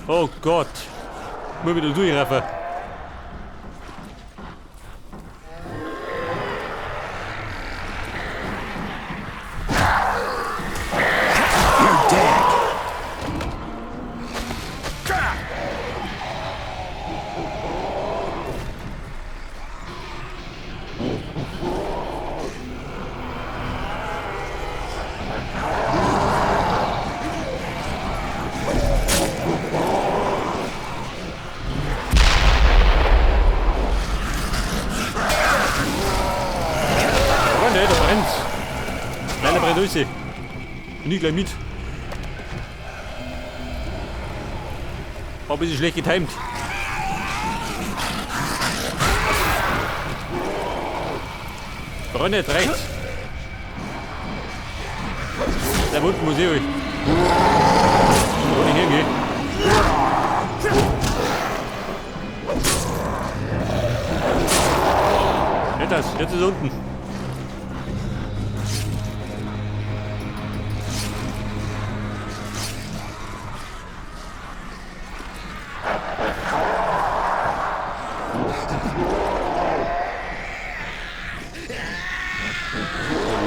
Oh Gott. Muss wieder durchraffen. You're dead. Freunde, da brennt's. Kleiner brennt durch. Bin ich gleich mit. War ein bisschen schlecht getimt. Freunde, jetzt rechts. Der unten muss ich euch. Wo ich hingehe. Jetzt ist unten.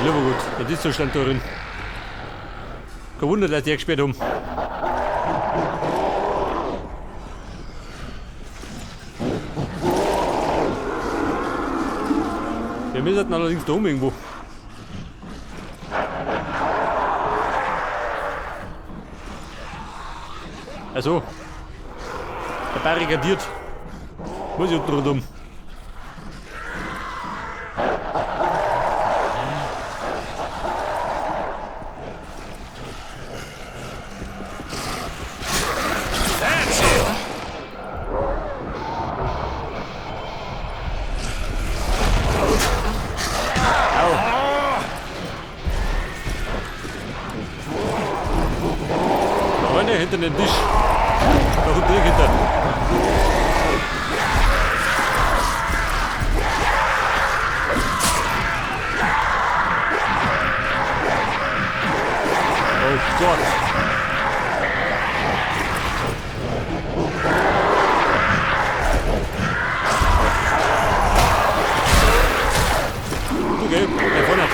Lieber gut, das ist so stand da drin. Kein Wunder, dass die gesperrt haben. Wir müssen allerdings da oben irgendwo. Also, der barrikadiert. Muss ich unten rundum. That's it. Au. Freunde, hinter dem Tisch. Da unten hinter. Oh Gott. Okay, der vorne.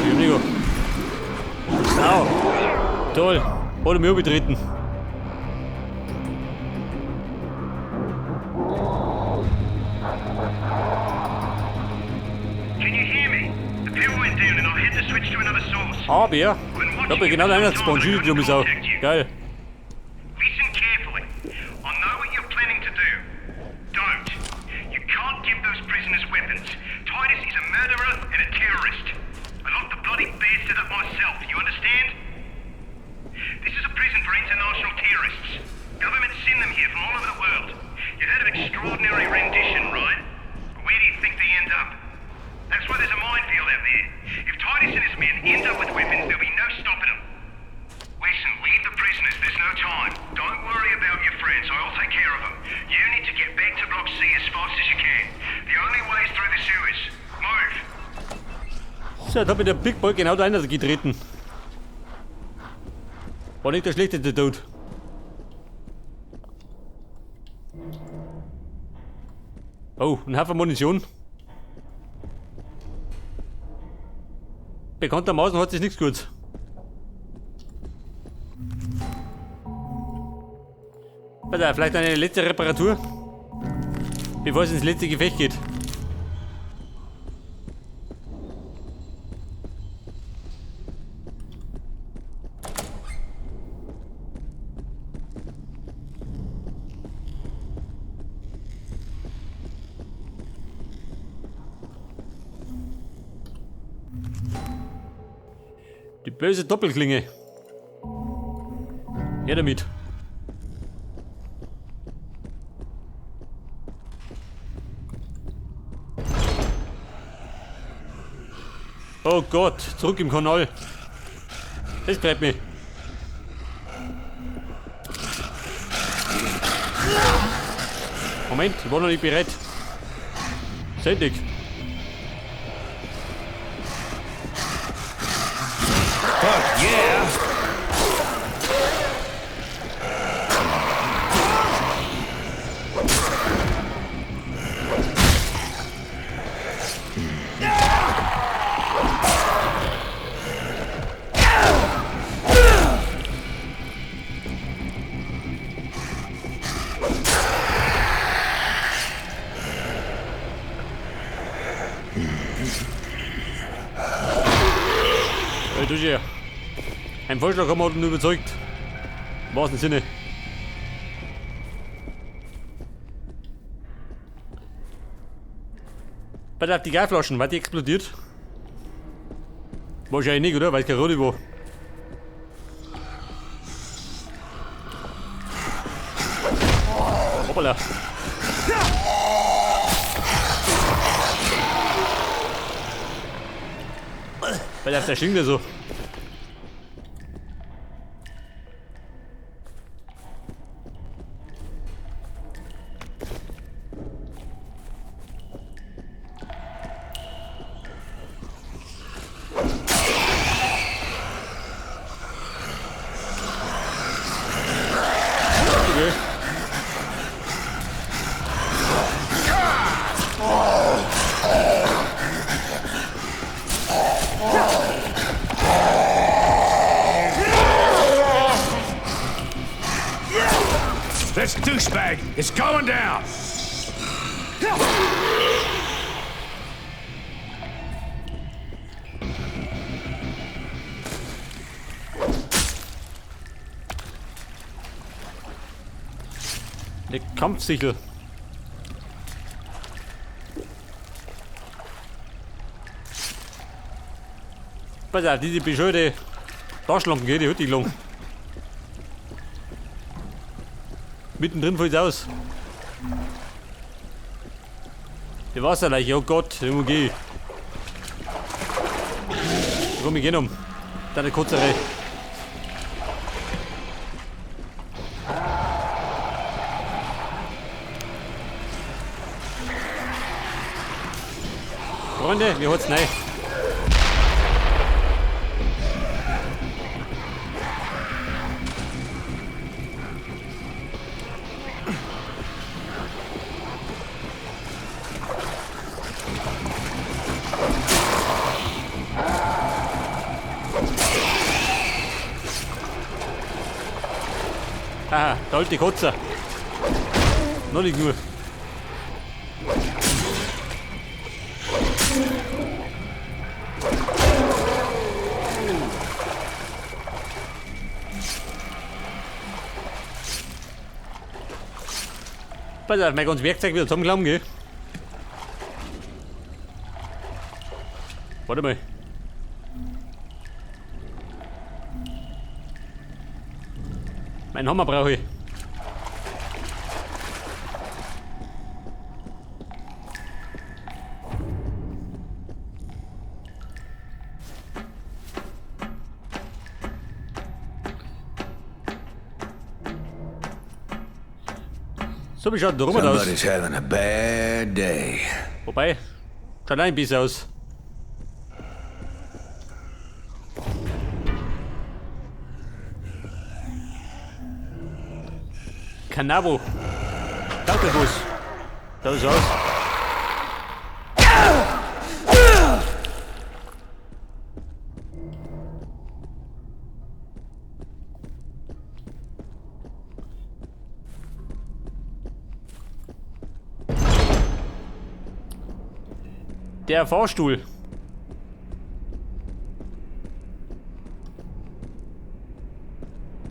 Entschuldigung. Au. Toll. Hat er mich betreten. Can you hear me? The power went down and I had to switch to another source. Aber ja. Ich hab ja genau einer gespawnt. Schau, die dumme Sau. Geil. Listen carefully. I know what you're planning to do. Don't. You can't give those prisoners weapons. Titus is a murderer and a terrorist. I locked the bloody bastard up myself, you understand? This is a prison for international terrorists. Governments send them here from all over the world. You've heard of extraordinary rendition, right? But where do you think they end up? That's why there's a minefield out there. If Titus and his men end up with weapons, there'll be no stopping them. Listen, leave the prisoners. There's no time. Don't worry about your friends. I'll take care of them. You need to get back to Block C as fast as you can. The only way is through the sewers. Move. So, jetzt hat mir der Big Boy genau da einer getreten. War nicht der schlechteste Tod. Oh, ein Haufen Munition. Bekanntermaßen hat sich nichts gut. Warte, vielleicht eine letzte Reparatur, bevor es ins letzte Gefecht geht. Die böse Doppelklinge. Her damit. Oh Gott, zurück im Kanal. Das treibt mich. Moment, ich war noch nicht bereit. Sendung. Du schon. Ein Vorschlag haben wir uns überzeugt. Im wahrsten Sinne. Pass auf, die Gasflaschen, weil die explodiert. Wahrscheinlich nicht, oder? Weil es kein Rot war. Hoppala. Pass auf, der stinkt ja so. Okay. This douchebag is going down. Eine Kampfsichel. Pass auf, diese bescheuerte Taschenlampe geht, die hat die gelungen. Mittendrin fällt's aus. Die Wasserleiche, oh Gott, die muss ich. Komm, ich geh um. Deine Kotzerei. Freunde, mir holt's rein. Aha, der alte Kotzer. Noch nicht nur. Pass auf, mein ganzes Werkzeug wieder zusammengenommen, gell? Warte mal. Meinen Hammer brauche ich. So, wie schaut der Robert aus? Somebody's having a bad day. Wobei, schaut auch ein bisschen aus. Kanabo. Danke, Bus. Da ist aus. Der Fahrstuhl.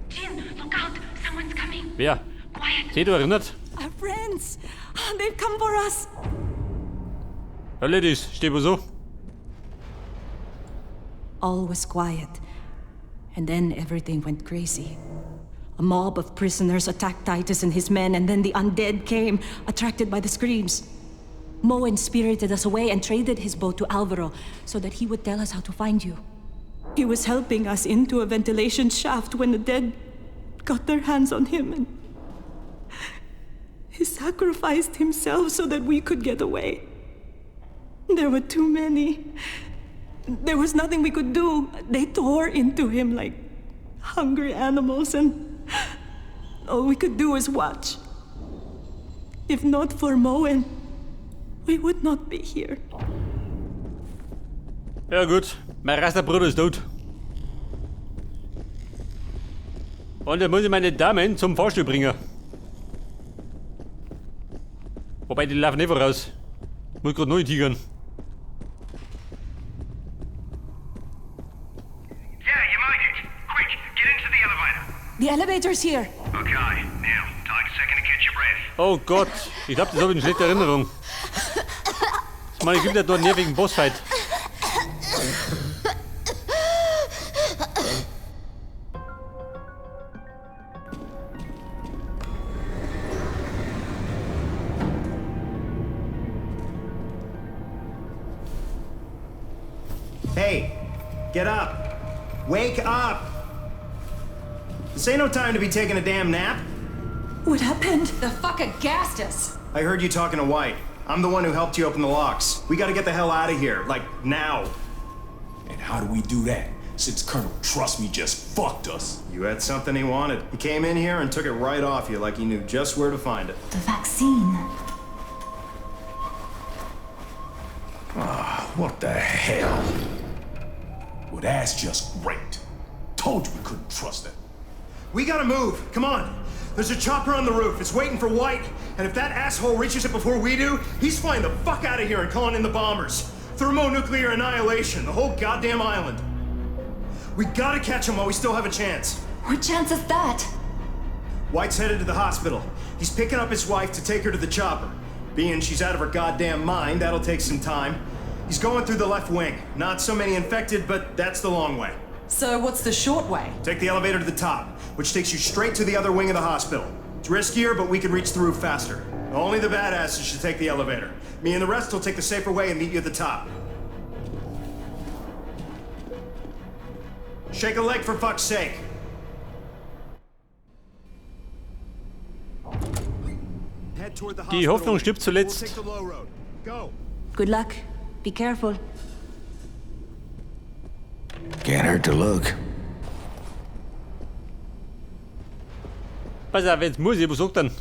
Jin, look out! Someone's coming! Wer? Quiet! Seht ihr erinnert? Our friends! They've come for us! Ja, Ladies, steht wohl so. All was quiet. And then everything went crazy. A mob of prisoners attacked Titus and his men, and then the undead came, attracted by the screams. Moen spirited us away and traded his boat to Alvaro so that he would tell us how to find you. He was helping us into a ventilation shaft when the dead got their hands on him and he sacrificed himself so that we could get away. There were too many. There was nothing we could do. They tore into him like hungry animals, and all we could do was watch. If not for Moen, we would not be here. Ja gut, mein Rasterbruder ist tot. Und dann muss ich meine Damen zum Fahrstuhl bringen. Wobei, die laufen nicht voraus. Muss grad neu tigern. elevator's here. Okay, now, take a second to catch your breath. Oh Gott, ich glaube, das habe ich in schlechter Erinnerung. Ich meine, es gibt ja da einen nervigen Bossfight. Hey, get up. Wake up. This ain't no time to be taking a damn nap. What happened? The fucker gassed us. I heard you talking to White. I'm the one who helped you open the locks. We gotta get the hell out of here, like now. And how do we do that? Since Colonel Trust Me just fucked us. You had something he wanted. He came in here and took it right off you like he knew just where to find it. The vaccine. Ah, what the hell? Well, that's just great. Told you we couldn't trust that. We gotta move. Come on. There's a chopper on the roof. It's waiting for White. And if that asshole reaches it before we do, he's flying the fuck out of here and calling in the bombers. Thermonuclear annihilation, the whole goddamn island. We gotta catch him while we still have a chance. What chance is that? White's headed to the hospital. He's picking up his wife to take her to the chopper. Being she's out of her goddamn mind, that'll take some time. He's going through the left wing. Not so many infected, but that's the long way. So what's the short way? Take the elevator to the top, which takes you straight to the other wing of the hospital. It's riskier, but we can reach the roof faster. Only the badasses should take the elevator. Me and the rest will take the safer way and meet you at the top. Shake a leg for fuck's sake. Head toward the Die hospital Hoffnung wing. stirbt zuletzt. We'll take the low road. Go. Good luck. Be careful. Can't hurt to look. Pass auf, jetzt muss ich, was sagt dann?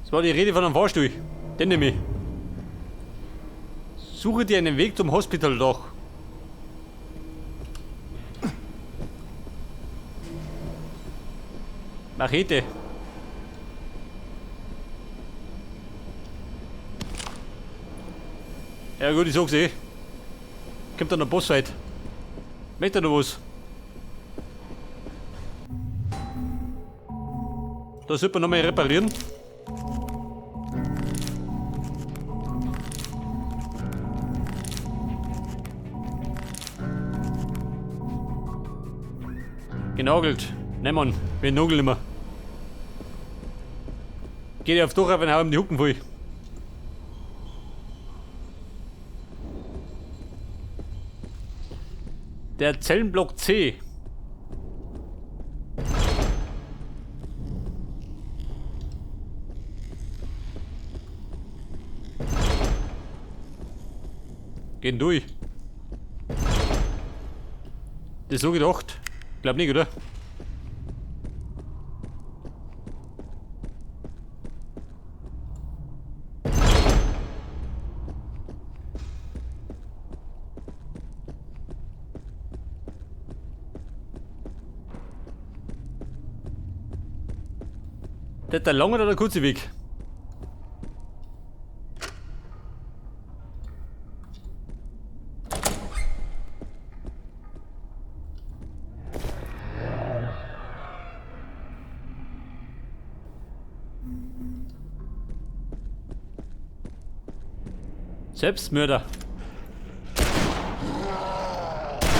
Das war die Rede von einem Fahrstuhl. Den nehme ich. Suche dir einen Weg zum Hospitaldach. Machete. Ja gut, ich sag's eh. Kommt dann der Bossfight. Möchte er noch was? Da sollte man nochmal reparieren. Genagelt. Nein, Mann, wir nageln immer. Geht ja auf Dach, wenn hauen die Hucken voll. Der Zellenblock C. Gehen durch. Das so gedacht. Glaub nicht, oder? Der der lange oder der kurze Weg? Selbstmörder.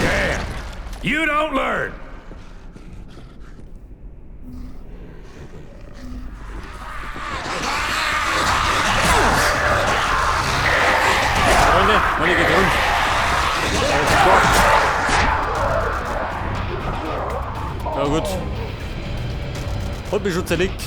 Damn! You don't learn! Freunde, meine geht rund. Oh Gott. Ja gut. Hat mich schon zerlegt.